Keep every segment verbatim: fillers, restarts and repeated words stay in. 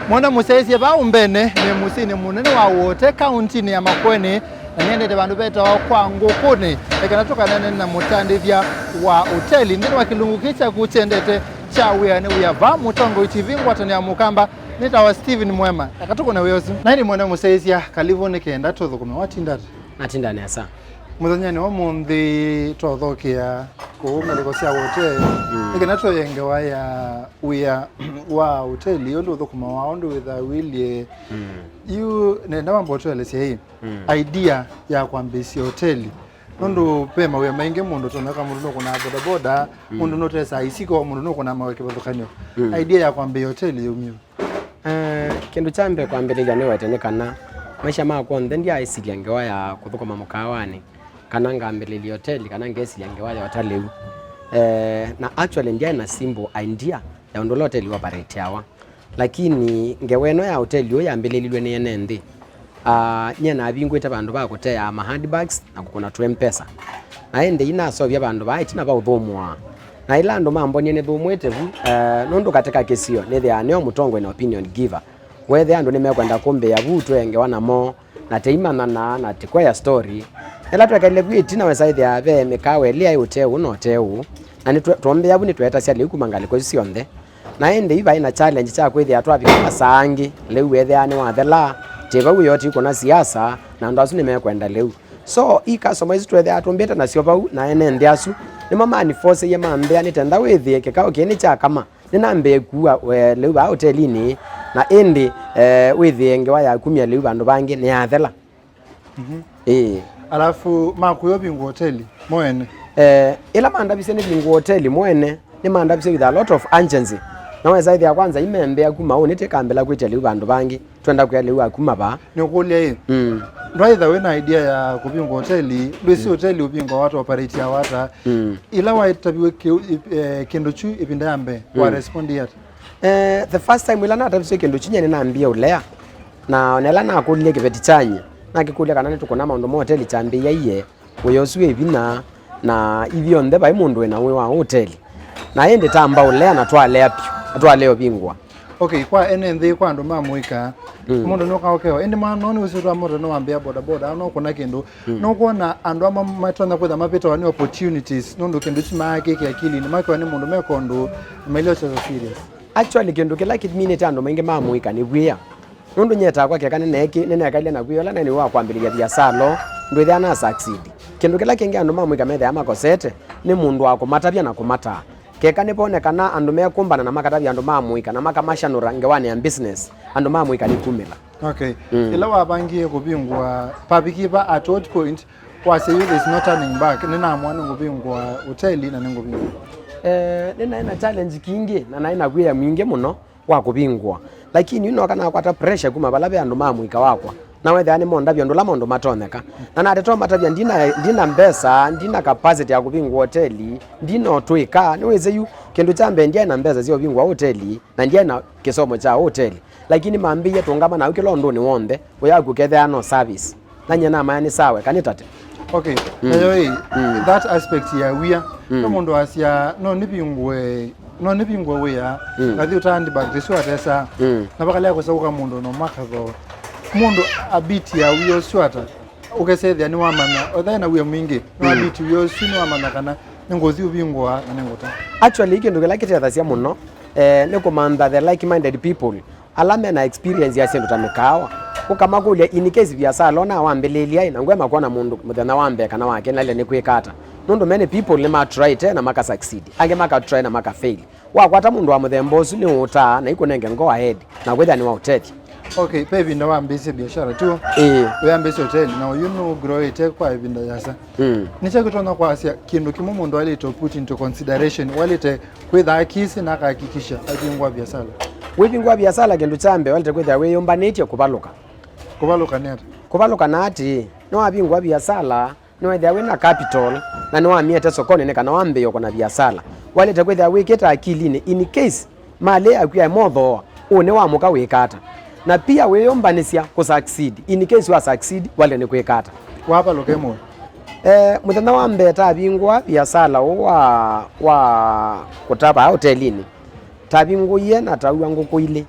Mwana mũsyaĩĩsya vaa ũmbene nĩ mũsyĩnĩ mũnene wa Wote, kaũntĩnĩ ya Makueni, na nĩendete vandũ vetawa kwa Ngũkũnĩ, nĩ kana tũkanene na mũtandĩthya wa ũteli nthĩnĩ wa kĩlungu kĩĩ kyaku kyendete kya Wĩa nĩ Wĩa vaa Mũtongoi T V, ngwatanĩo ya Mũkamba. Nĩtawa Steven Mwema. Eka tũkũne wĩa ũsu. Na ĩndĩ mwana mũsyaĩĩsya, kalivu nĩ kenda tũthũkũme. Watinda ata? Natinda nesa. Mũthenyanĩ wa ũmũnthĩ twathokea kũu ngalĩko sya Wote, mm, nĩ kana tũye ngewa ya wĩa wa ũteli, ũndũ ũthũkũmawa, ũndũ wĩthaa wĩilye. Mm. Yu nenda wamba ũtũelesya ĩ, mm, idea ya kwambĩĩsya ũteli. Nũndũ ve mawĩa maingĩ mũndũ ũtonya kwĩka, mũndũ nũkũnaa bodaboda, mm, mũndũ nũtesaa isiko, mũndũ nũkũnaa mawe kĩvathũkany'o. Mm. Idea ya kwambĩĩa ũteli yaumie? Eh, kĩndũ kya mbee kwambĩlĩlya nĩwete nĩ kana maisha makwa onthe ndyaaĩsilya ngewa ya kũthũkũma mũkaawanĩ, kana ngambĩlĩlya oteli, kana ngesilya ngewa ya ũtalĩu. Eh, na actually ndyaĩ na simple idea ya ũndũ ũla oteli operateawa. Lakini ngewa ĩno ya ũteli ũũ yambĩlĩlilw'e nĩ ene nthĩ. Ah, nyie navingũĩte vandũ va kũteaa ma handbags na kũkũna tũ M-Pesa. Na ĩndĩ yu naseũvya vandũ vaa ĩtina va ũthũmũa. Na ĩla andũ mambonie nĩthũmũĩte vu, eh, nũndũ katĩ ka kĩsio nĩthĩawa nĩyo mũtongoi na opinion giver. Weethĩa andũ nĩmekwenda kũmbĩĩa vu, twĩe ngewa namo, na tĩimanyana, na tĩkwea story. Ĩla twekalile vu ĩtina, wesa ĩthĩa ve mĩkaawa ĩlĩ yaĩ ũtee ũũ na ũtee ũũ, na nĩtwe-, twombĩa vu nĩtweetasya lĩu kuma ngalĩko isu syonthe. Na ĩndĩ yu vaĩ na challenge kya kwĩthĩa twavika masaa angĩ, lĩu weethĩaa nĩwathela, tĩ vau ĩyoti kũna siasa, na andũ asu nĩmekwenda lĩu. So, i customer isu tweethĩaa tũmbĩte nasyo vau, na ene nthĩ asu, nĩmo manĩfoseie mambĩa nĩtenda wĩthĩe kĩkaũ kĩĩ nĩkyakama, nĩnambĩĩe kũua, eh, lĩu vaa ũtelinĩ, na ĩndĩ, eh, wĩthĩe ngewa ya kumya lĩu vandũ vangĩ nĩyathela. Mhm. Ĩĩ. Alafu makũya ũvingũa oteli mo ene? Eh, ĩla mandavisye nĩvingũe oteli mo ene, nĩmandavisye with a lot of urgency. Na wesa ĩthĩa kwanza imembea kuma ũnĩ tĩkambĩla kwĩtya lĩu vandũ vangĩ, twenda kwĩa lĩu akuma vaa. Nĩũkũlya ĩ? Mm. Ndwaĩtha wĩ na idea ya kũvingũa oteli, ndwĩsĩ, mm, oteli ũvingũawa ata, operateawa ata? Mm. Ĩla waĩtaviwe kĩ-, ĩ-, eh, kĩndũ kyu ĩvinda ya mbee, mm, wa respond ata? Eh, the first time ĩla natavisye kĩndũ kyu nyie nĩnambie ũlea. Na ona ĩla nakũlilye kĩveti kya nyie, nakĩkũlya kana nĩtũkũna maũndũ ma ũteli kyambĩĩaie, wĩa ũsu wĩ vinya, na ithyonthe vai mũndũ wĩ na ũĩ wa ũteli. Na ĩndĩ tamba ũlea na twalea vyũ, na twalea ũvingũa. Okay, kwa ene nthĩ, kwa andũ ma mũika, mm, mũndũ nũkaũkewa. Ĩndĩ mwana no nĩwĩsĩ twa mũndũ no wambĩa bodaboda, no kũna kĩndũ. Mm. Nũkwona andũ amwe matonya kwĩtha mavĩtawa nĩ opportunities, nũndũ kĩndũ kĩmaakĩke akilinĩ, makewa nĩ mũndũ meka ũndũ, mailosya serious. Actually, kĩndũ kĩla kĩminĩte andũ maingĩ ma mũika nĩ wĩa. Nũndũ nyie takwa keka nĩneeki-, nĩnekalile na wĩa ũla naĩ nĩ wa kwambĩlĩlya viasala ũũ, ndwĩthĩa na succeed. Kĩndũ kĩla kĩngĩ andũ ma mũika methĩawa makosete nĩ mũndũ wa kũmatavya na kũmataa. Keka nĩvonekana andũ mekũmbana na makatavya andũ ma mũika na makamasyanũra ngewanĩ ya business, andũ ma mũika nĩkumĩla. Okay. Mm. Ĩla wavangie kũvingũa, paviki va at what point wasya yu there's no turning back, nĩnamũa nĩngũvingũa ũteli na nĩngũvingũa? Eh, nĩnaĩ na challenge kingĩ na naĩ na wĩa mwingĩ mũno wa kũvingũa. Lakini yu noka nakwata pressure kuma vala ve andũ ma mũika wakwa, na wethĩa nĩmondavya ũndũ ũla maũndũ matonyeka. Na nateta ũmatavya, ndina, ndina mbesa, ndina capacity ya kũvingũa oteli, ndina ũtũĩka. Nĩwĩsĩ yu, kĩndũ kya mbee ndyaĩ na mbesa sya ũvingũa oteli, na ndyaĩ na kĩsomo kya oteli. Lakini mambĩie tũngama naku kĩla ũndũnĩ w'onthe, ũyaku kethĩaa no service. Na nyie namanya nĩ sawa, eka nĩtate. Okay, mm, nayo ĩ, mm, that aspect ya wĩa, mm, no mũndũ asya, no nĩvingũe, no nĩvingũe wĩa, mm, ngathi ũta handbag tĩsu atesa, mm, na vakalea kũsaũka mũndũ no makathoo. Mũndũ abiti ya wĩa ũsu ata, ũkesethĩa nĩwamanya, othaĩ na wĩa mwingĩ, no, mm, abiti wĩa ũsu nĩwamanya kana nĩngũthi ũvingũa na nĩngũta. Actually, kĩndũ kĩla kĩtethasya mũno, eh, nĩ kũmantha the like-minded people. Ala me na experience ya syĩndũ ta mĩkaawa, ũkamakũlya, in case viasala ũna wambĩlĩĩlya ĩ, na ngwema kwona mũndũ mũthenya wa mbee kana wa kelĩ naĩle nĩ kwĩka ata? Nũndũ many people nĩmatũraĩte na maka succeed, angĩ makatũraĩ na maka fail. Wakwata mũndũ wa mũthemba ũsu nĩũũtaa na ikũnenge go ahead na kwĩthĩa nĩwaũtethya. Okay, ve ĩvinda wambĩĩsye biashara, tio? Ĩĩ. Wĩambĩĩsye hoteli, na ũyu nũgrowĩte kwa ĩvinda yasa. Mm. Nĩkyo kĩtonya kwasya kĩndũ kĩmwe mũndũ aĩlĩte put into consideration, waĩlĩte kwĩtha akisi na akahakikisha avingũa viasala. Wĩvingũa viasala, kĩndũ kya mbee waĩlĩte kwĩthĩa wĩyũmbanĩtye kũvalũka. Kũvalũka nĩ ata? Kũvalũka na atĩĩ, nĩwavingũa viasala, nĩwethĩa wĩ na capital, na nĩwamĩete sokonĩ nĩ kana wambĩĩe ũkũna viasala. Waĩlĩte kwĩthĩa wĩkĩte akilinĩ, in case malĩ yaku yaĩ mothooa, ũũ nĩ wa mũka wĩka ata? Na pia wĩyũmbanĩsya kũ succeed, in case wa succeed, waĩle nĩ kwĩka ata? Wavalũka ĩmwe. Eh, mũthenya wa mbee tavingũa viasala ũũ wa, wa kũtavaa ũtelinĩ, tavingũie na taua ngũkũ ilĩ.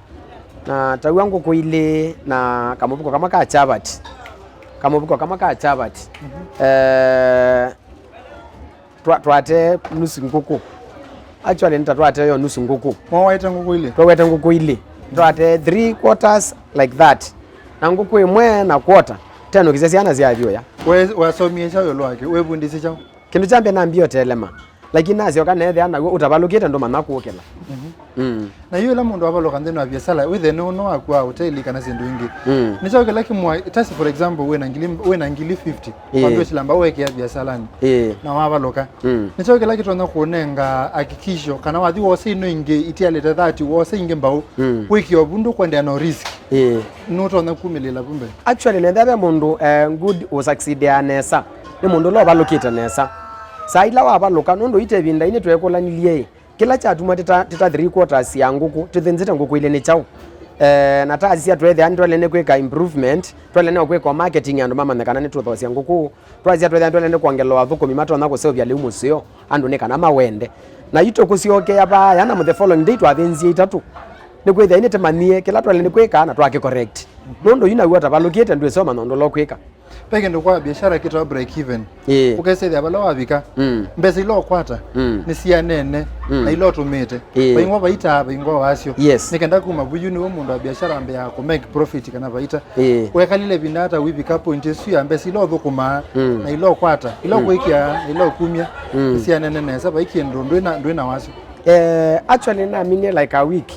Na taw'a ngũkũ ilĩ na kamũvuko kamwe ka chavati. Kamũvuko kamwe ka chavati. Eh, twa- twate nusu ngũkũ. Actually, nĩta twate yo nusu ngũkũ. Mwawaĩte ngũkũ ilĩ? Twawete ngũkũ ilĩ. Twate three quarters like that. Na ngũkũ ĩmwe na quarter. Tenũkisya syana syavyoya. We- wasomie kyaũ ĩũlũ wake? Wĩvundĩsye kyaũ? Kĩndũ kya mbee nambie ũtelema. Lakini nasyoka neethĩa naw'o ũtavalũkĩte ndũmanya kũũkĩla. Mm. Na yu ĩla mũndũ avalũka nthĩnĩ wa viasala, wĩthĩe nĩ ũno waku wa hoteli kana syĩndũ ingĩ. Mm. Nĩ kyaũ kĩla kĩmwa, tasi for example, wĩna ngili, wĩna ngili fifty, ĩĩ, wambie ũsilamba ũekea viasalanĩ, ĩĩ, na wavalũka. Mm. Nĩ kyaũ kĩla kĩtonya kũnenga hakikisho kana wathi wosa ino ingĩ itialĩte thirty, wosa ingĩ mbau, mm, wĩkie ovu ndũkwendea no risk? Ĩĩ. Nũtonya kumĩlĩla vu mbee? Actually, nethĩa ve mũndũ, eh, good ũsucceedaa nesa, nĩ mũndũ ũla ũvalũkĩte nesa. Saa ila wavalũka, nũndũ ite ĩvinda ĩnĩ tweekũlanilye, kĩla kyatuma tĩta, tĩta three quarters ya ngũkũ, tũthĩnzĩte ngũkũ ilĩ nĩ kyaũ? Eh, na tasisya tweethĩa nĩtwaĩle nĩ kwĩka improvement, twaĩle nĩ kwĩka marketing andũ mamanye kana nĩtũthoosya ngũkũ, twasisya tweethĩa nĩtwaĩle nĩ kwongela athũkũmi matonya kũseũvya lĩu mũseo andũ nĩ kana mawende. Na yu tũkũsyokea vaaya na the following day twathĩnzie itatũ. Nĩkwĩthĩa ĩnĩ tĩmanyie kĩla twaĩle nĩ kwĩka na twakĩ correct. Nũndũ yu naw'o ũtavalũkĩte ndwĩsoma nũndũ ũla ũkwĩka. Ve kĩndũ kwa biashara kĩtawa break even. Ĩĩ. Ũkesethĩa vala wavika, mm, mbesa ila ũkwata, mm, nĩ sianene, mm, na ila ũtũmĩte. Ĩĩ. Vaingwa vaitaa, vaingwa wasyo. Yes. Nĩ kenda kuma vu yu nĩw'o mũndũ wa biashara ambĩaa kũ make profit kana vaita. Ĩĩ. Wekalile vinda ata wivika point ĩsu ya mbesa ila ũthũkũmaa, mm, na ila ũkwata, ila, mm, ũkwĩkĩa, na ila ũkumya, mm, nĩ sianene nesa, vai kĩndũ ndwĩna, ndwĩna wasyo. Eh, actually, naminie like a week.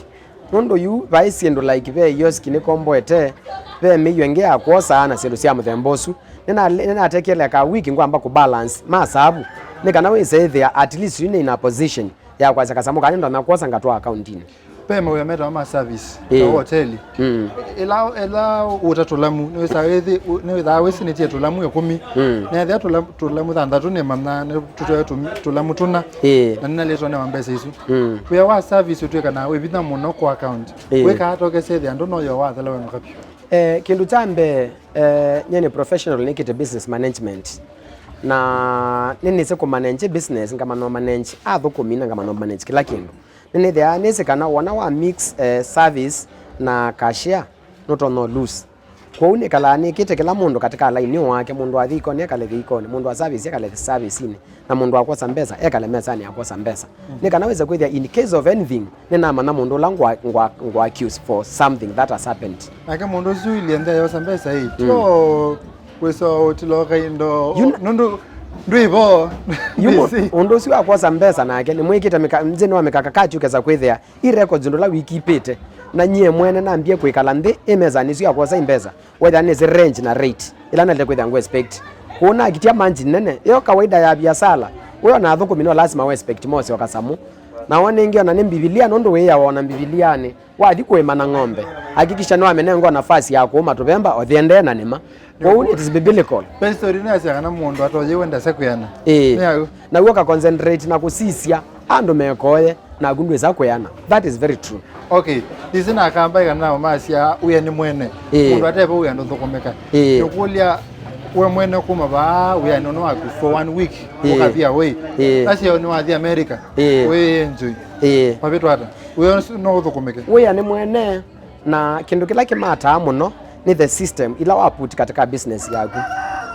Nũndũ yu vai syĩndũ like ve ioski nĩkomboete, ve mĩio ĩngĩ ya kwosa na syĩndũ sya mũthemba ũsu. Nĩna- nĩnatekie like a week ngwamba kũ balance masavu, nĩ kana wĩse ĩthĩa at least yu nĩ in a position ya kwasya kasamũ kana nĩndonya kwosa ngatwaa akauntinĩ. Ve mawĩa metawa ma service, ĩĩ, ta hoteli. Mm. Ĩla, ĩla ũta tũlamu, nĩwĩsaa wĩthi- nĩwĩthaa wĩsinĩtie tũlamu ĩkũmi. Mm. Na ethĩa tũla- tũlamu thanthatũ nĩmanya nĩtũtoe tũmi- tũlamu tũna. Ĩĩ. Na nĩnalĩtwa nĩ wa mbesa isu. Mm. Wĩa wa service ũtwĩkanaa wĩ vinya mũno kwa account. Ĩĩ. Wĩkaa ata ũkesethĩa andũ noyo wathela wenũka vyũ? Eh, kĩndũ kya mbee, eh, nyie nĩ professional nĩkĩte business management. Na nĩnĩsĩ kũmanage business, ngamanya manage athũkũmi na ngamanya manage kĩla kĩndũ. Nĩnĩthĩaa nĩsĩ kana wona wa mix, eh, service na cashier, nũtonya lose. Kwoou nĩkalaa nĩkĩte kĩla mũndũ katĩ ka lainĩ wake, mũndũ wa thĩkonĩ ekale thĩkonĩ, mũndũ wa service ekale service-inĩ, na mũndũ wa kwosa mbesa ekale mesanĩ ya kwosa mbesa. Mm. Nĩ kana wĩse kwĩthĩa in case of anything, nĩnamanya mũndũ ũla ngwa- ngwa- ngwa accuse for something that has happened. Nake mũndũ ũsu ilie nthĩ yosa mbesa ĩ, mm, tyo wĩsa ũtiloka indo, you kn- nũndũ ndwĩvo. Yu mũ- busy. Mũndũ ũsu wa kwosa mbesa nake nĩmwĩkĩte mĩka- nthĩnĩ wa mĩkakakati ũkesa kwĩthĩa i records ũndũ ũla wĩkipĩte, na nyie mwene nambie kwĩkala nthĩ ĩ mesanĩ ĩsu ya kwosa i mbesa, wethĩa nĩsĩ range na rate ĩla naĩlĩte kwĩthĩa ngũ expect. Kwoou nakitya margin nene, yo kawaida ya viasala, wĩ ona athũkũmi no lasima wĩ expect mose o kasamũ. Na wona ĩngĩ ona nĩ Mbivilia, nũndũ wĩĩawa ona Mbivilianĩ, wathi kũĩma na ng'ombe, hakikisha nĩwamĩnenga o nafasi ya kũũma tũvemba o thiendee na nĩma. Kwoou it is biblical. Ve story nĩyasya kana mũndũ atoyĩwe ndase kwĩana. Ĩĩ. Nĩ au. Naw'o ka concentrate na kũsisya andũ mekoye, naku ndwĩsa kwĩana. That is very true. Okay, isi nakamba ĩkana masya wĩa nĩ mwene. Ĩĩ. Mũndũ ateve wĩa ndũthũkũmĩka. Ĩĩ. Nĩkũlya we mwene kuma vaa wĩanĩ ũno waku for one week, ĩĩ, ũkathi away. Ĩĩ. Asya nĩwathi America. Ĩĩ. Wĩ enjoy. Ĩĩ. Mavĩtwa ata? Wĩa ũsu no ũthũkũmĩke. Wĩa nĩ mwene. Na kĩndũ kĩla kĩmataa mũno nĩ the system ila wa put katika business yaku.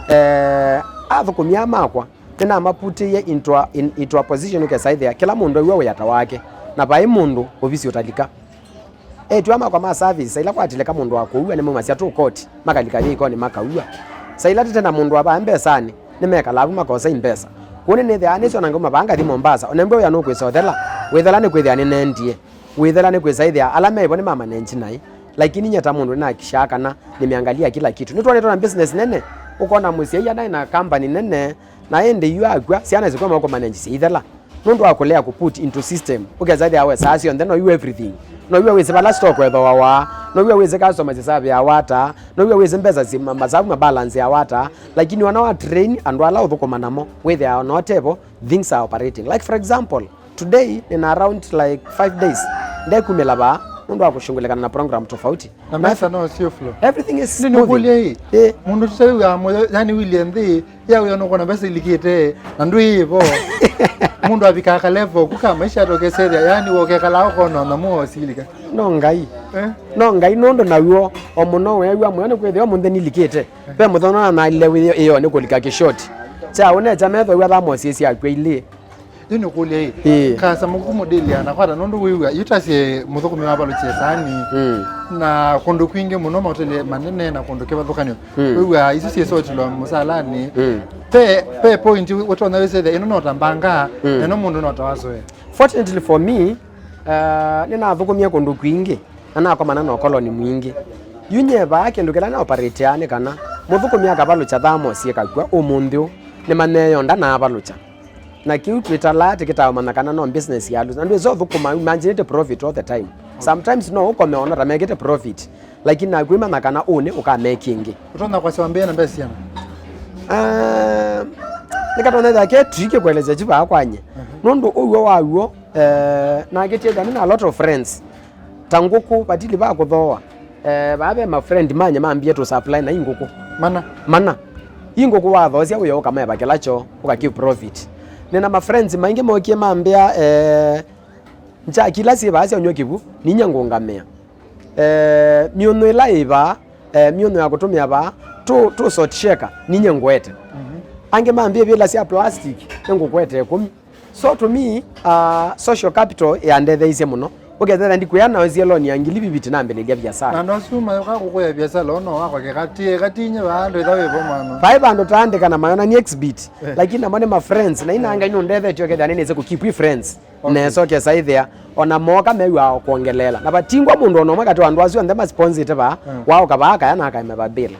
Eh, athũkũmi aa makwa nĩnamaputĩie into a, in, into a position ũkesa ĩthĩa kĩla mũndũ aiw'a wĩa ta wake, na vai mũndũ ovisi ũtalika. Etw'a makwa ma service, sa ila kwatilĩka mũndũ wa kũua nĩmaumasya tũ koti, makalika yĩkonĩ makauwa. Sa ila tĩte na mũndũ wa vaa mbesanĩ, nĩmekalaa vu makosa imbesa. Kwoou nĩnĩthĩaa nĩsyo na ngauma vaa ngathi Mombasa, onembwe wĩa nũkwĩsa ũthela, wĩthela nĩkwĩthĩa nĩnendie. Wĩthela nĩ kwĩsa ĩthĩa ala meĩvo nĩmamanenji naĩ, lakini nyie ta mũndũ nĩnahakikishaa kana nĩmeangalia kila kitu. Nĩtwonetwe na business nene, ũkona mũsyai anaĩ na company nene, na ĩndĩ yu akw'a, syana sikwama kũmanenji syĩithela. Nũndũ wa kũlea kũ put into system, ũkesa ĩthĩa wesaa syonthe, no yu everything. No yu wĩsĩ vala stock wethoawa, no yu wĩsĩ customers syĩsavĩawa ata, no yu wĩsĩ mbesa si ma- masavu ma balance yawa ata, lakini ona wa train andũ ala ũthũkũma namo, wĩthĩaa ona ũtevo, things are operating. Like for example, today nina around like five days ndekumĩla vaa nũndũ wa kũshungulĩkana na program tofauti. Na mesa no sio flow. Everything is smoothing. Nĩnũkũlya ĩ, eh, mũndũ tũtewĩwaa mũyo, yani wilie nthĩ ya wĩa nũkona mesa ilikĩte na ndwĩvo. Mũndũ avikaa kalevo ku ka maisha atokesethya, yani wokekala ũkona nyamũ osilika. No Ngai. Eh? No Ngai nũndũ naw'o o mũno weew'a mũyo nĩ kwĩthĩwa mũnthĩ nilikĩte. Ve mũthenya nalile wĩyo nĩ kũlika kĩshoti. Kya ũnekya metho w'a thamosie syakw'a ilĩ. Yu nĩkũlya ĩ, ĩĩ, kasa mũkuku mũdĩlya na kwata nũndũ wĩw'a yu tasye mũthũkũmi wa valũkye saani, mm, na kũndũ kwingĩ mũno maũteli manene na kũndũ kĩvathũkanyo, mm, wĩw'a isu syĩsotilwa mũsalanĩ. Mm. Pe, pe point ũtonya wĩsethya ĩno no ta mbanga, mm, na ĩno mũndũ no ta wasoea. Fortunately for me, uh, nĩnathũkũmie kũndũ kwingĩ na nakomana na ũkoloni mwingĩ. Yu nyie vaa kĩndũ kĩla na operatea nĩ kana mũthũkũmi akavalũkya thamosie kakw'a ũmũnthĩ ũũ nĩmanyeyonda na avalũkya. Na kĩu twĩtalaa tĩkĩtaũmanya kana no business ya loose. Na ndwĩsa ũthũkũma imaginĩte profit all the time. Sometimes no ũkome ona ta mekĩte profit, lakini naku imanya kana ũnĩ ũkamekĩngĩ. Ũtonya kwasya wambĩĩa na mbesa siana? Ah, nĩkatonya ĩthake tricky kũelesya kyu vaa kwanye. Nũndũ ũw'o waw'o, eh, nakĩtie kana na a lot of friends. Ta ngũkũ, vatili va kũthooa. Eh, vaa ve ma friend manye mambie tũ supply na ingũkũ. Mana? Mana. Ingũkũ wathoosya wĩo ũkameva kĩla kyoo, ũka keep profit. Nĩna ma friends maingĩ mokie mambĩa, eh, nja kila syĩ vaa syaũnywa kĩvu, ninyie ngũngamĩa. Eh, myũnyũ ĩla ĩ vaa, eh, myũnyũ ya kũtũmĩa vaa, tũ, tũ salt shaker, ninyie ngũete. Angĩ mambĩa ivĩla sya plastic, nĩngũkwete ĩkũmi. So to me, uh, social capital yandetheisye mũno. Ũkethĩa ndikwĩa naosie loan ya ngili viviti nambĩlĩlya viasala. Na andũ asu mayũka kũkũya viasala ũno wakwa kĩkati, kati inye vaa andũ itha wĩvo mwana. Vai vandũ taandĩka na mayona ni exhibit, lakini namo nĩ ma friends, na ina Ngai nũndethetye ũkethĩa nĩnĩsĩ kũkeep friends. Okay. Nesokesa ithĩa, ona mooka mew'aa o kwongeleela. Na vatingwa mũndũ ona ũmwe katĩ wa andũ asu onthe masponzĩte vaa, waũka vaa akaya na akaemeva bill.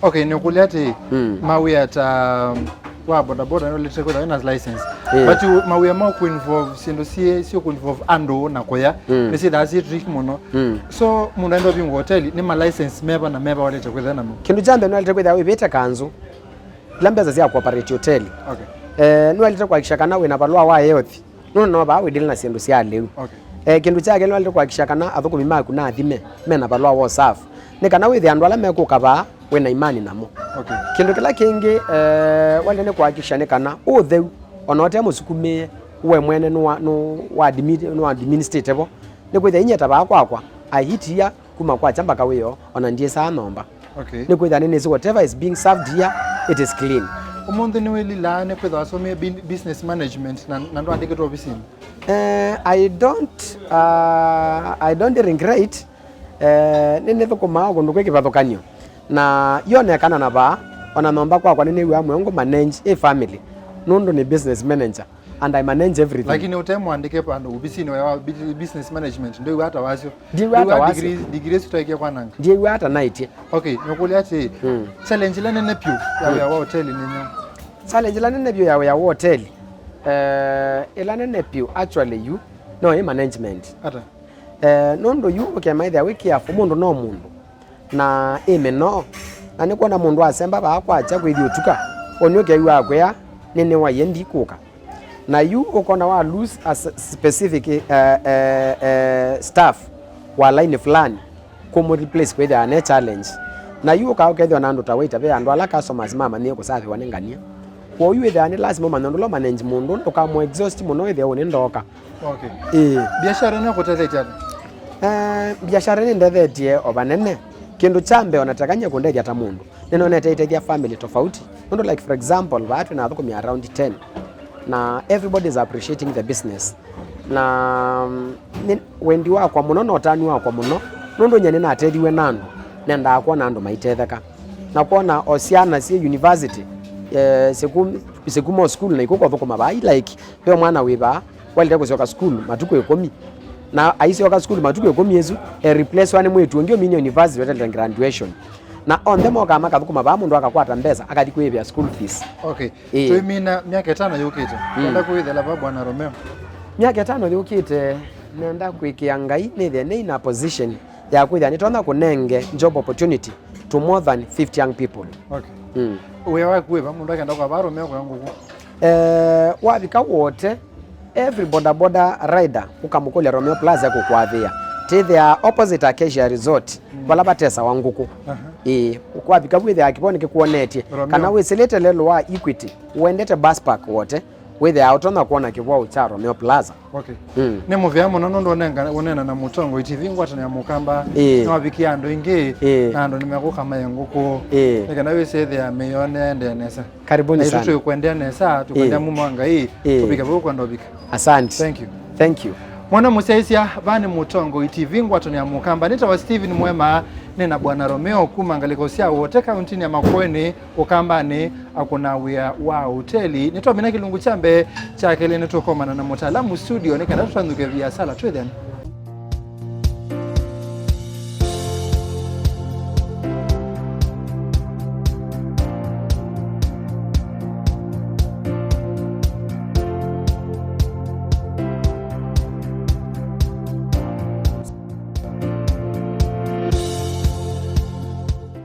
Okay, nĩkũlya atĩ, mm, mawĩa ta, um, wa bodaboda nĩũlĩte kwĩtha wĩna license. Mm. But you, mawĩa ma kũinvolve syĩndũ syĩ, syĩ kũinvolve andũ na kũya, mm, nĩsyĩthaa syĩ trick mũno. Mm. So, mũndũ aenda ũvingwa hoteli, nĩ ma license meva na meva walĩte kwĩtha namo? Kĩndũ kya mbee nĩwalĩte kwĩtha wĩvĩte kanzũ ila mbesa sya kuoperate hoteli. Okay. Eh, nĩwalĩte kuhakikisha kana wĩna valũa wa health. Nũndũ no vaa wĩdĩle na syĩndũ sya lĩu. Okay. Eh, kĩndũ kya kelĩ nĩwalĩte kuhakikisha kana athũkũmi maku na athime mena valũa wa ũsafu. Nĩ kana wĩthĩe andũ ala mekũka vaa wĩna imani namo. Okay. Kĩndũ kĩla kĩngĩ, eh, walĩte nĩ kuhakikisha nĩ kana ũtheu, ona ũte mũsukumĩe, we mwene nũwa-, nũ-, wa admi-, nũwa administrate vo. Nĩ kwĩthĩa inyie ta vaa kwakwa, I eat here, kuma kwakya mbaka wĩoo, ona ndyĩsaa nyũmba. Okay. Nĩkwĩthĩa nĩnĩsĩ whatever is being served here, it is clean. Ũmũnthĩ nĩwĩlilaa nĩkwĩthĩwa wasomie bin-, business management na, na ndwaandĩkĩtwe ovisinĩ? Eh, I don't, uh, I don't regret. Eh, nĩnĩthũkũmaa o kũndũ kwĩ kĩvathũkany'o. Na yonekana na vaa, ona nyũmba kwakwa nĩnĩw'aa mũyo ngũ manage ĩ family, nũndũ nĩ business manager. And I manage everything. Lakini ũte mwandĩke vandũ ovisinĩ wa bu-, business management, ndwĩw'a ata wasyo? Ndiw'a ata wasyo. Degree, degree sitwaĩkie kwananga. Ndiw'a ata naĩtye. Okay, nĩũkũlya atĩ, mm, challenge ĩla nene vyũ ya, mm, wĩa wa hoteli nĩ nyaũ? Challenge ĩla nene vyũ ya wĩa wa hoteli, eh, ĩla nene vyũ actually yu no ĩ management. Ata? Eh, nũndũ yu ũkemaĩthĩa wĩ careful, mũndũ no mũndũ. Na ĩmĩ no. Na nĩkwona mũndũ asemba vaa kwakya kwĩthi ũtuka, ũnĩ ũkew'aa kwĩa, nĩnĩwaie ndikũka. Na yu ũkona wa lose a s-, specific, eh, eh, eh, staff wa line fulani, kũmũ replace kwĩthĩawa ne challenge. Na yu ũkaa ũkethĩwa na andũ ta waiter, ve andũ ala customers mamanyie kũsavĩwa nĩ ngania. Kwoou yu wĩthĩawa nĩ lasima ũmanye ũndũ ũla ũmanage mũndũ, ndũkamũ exhaust mũno wĩthĩe ũnĩ ndooka. Okay. Ĩĩ. Biashara ĩno ĩkũtethetye ata? Eh, biashara nĩndethetye o vanene. Kĩndũ kya mbee, ona tekany'a kũndethya ta mũndũ, nĩnonete ĩtethya family tofauti. Nũndũ, like, for example, vaa twĩ na athũkũmi around ten, na everybody is appreciating the business. Na, mm, nĩ, wendi wakwa mũno na ũtanu wakwa mũno, nũndũ nyie nĩnatethiw'e na andũ, nendaa kwona andũ maitetheka. Na kwona o syana syĩ university, eh, siku-, sikuma o school na ikũka ũthũkũma vaa, like, ve mwana wĩ vaa, waĩlĩte kũsyoka sukulu matukũ ĩkũmi. Na aisyoka sukulu matukũ ĩkũmi ĩsu, e replacewa nĩ mwĩĩtu ũngĩ ũminie university weteelete graduation. Na onthe mokaa makathũkũma vaa, mũndũ akakwata mbesa, akathi kwĩĩvĩa school fees. Okay. Ĩĩ. Tũimina myaka ĩtano yũkĩte. Mm. Wenda kwĩthela va Bwana Romeo? Myaka ĩtano yũkĩte, nenda kwĩkĩa Ngai nĩthĩe nĩ in a position ya kwĩthĩa nĩtonya kũnenge job opportunity to more than fifty young people. Okay. Mm. Wĩa waku wĩva mũndũ akenda kwa vaa Romeo kwa ngũkũ? Eh, wavika Wote, every bodaboda rider ũkamũkũlya Romeo Plaza kũkwathĩa. Tĩthĩaa opposite Acacia Resort, mm, vala vatesawa ngũkũ. Aha. Ĩĩ, wavika vu wĩthĩaa kĩvoo nĩkĩkwonetye. Romeo. Kana wĩsĩlĩte lelũ wa Equity, wendete bus park Wote, wĩthĩaa ũtonya kwona kĩw'ũ kya Romeo Plaza. Okay. Mm. Nĩ mũvea mũno nũndũ ũnenga- ũneena na Mũtongoi T V ngwatanĩo ya Mũkamba. Ĩĩ. Nĩwavikie andũ aingĩ. Ĩĩ. Na andũ nĩmekũka maye ngũkũ. Ĩĩ. Nĩ kana wĩsĩ ĩthĩa mĩyo nĩyaendee nesa. Karibuni sana. Na itũ tũkwendea nesa, tũkwendea mumo wa Ngai. Ĩĩ. Ũvike vau ũkwenda ũvike. Asante. Thank you. Thank you. Mwana mũsyaĩsya, vaa nĩ Mũtongoi T V ngwatanĩo ya Mũkamba. Nĩtawa Stephen Mwema, nĩ na Bwana Romeo kuma ngalĩko sya Wote kauntinĩ ya Makueni, Ũkambanĩ, akũna wĩa wa ũteli. Nĩtwamina kĩlungu kya mbee, kya kelĩ nĩtũkomana na mũtaalamu studio nĩ kana tũtanthũke viasala twĩthĩane.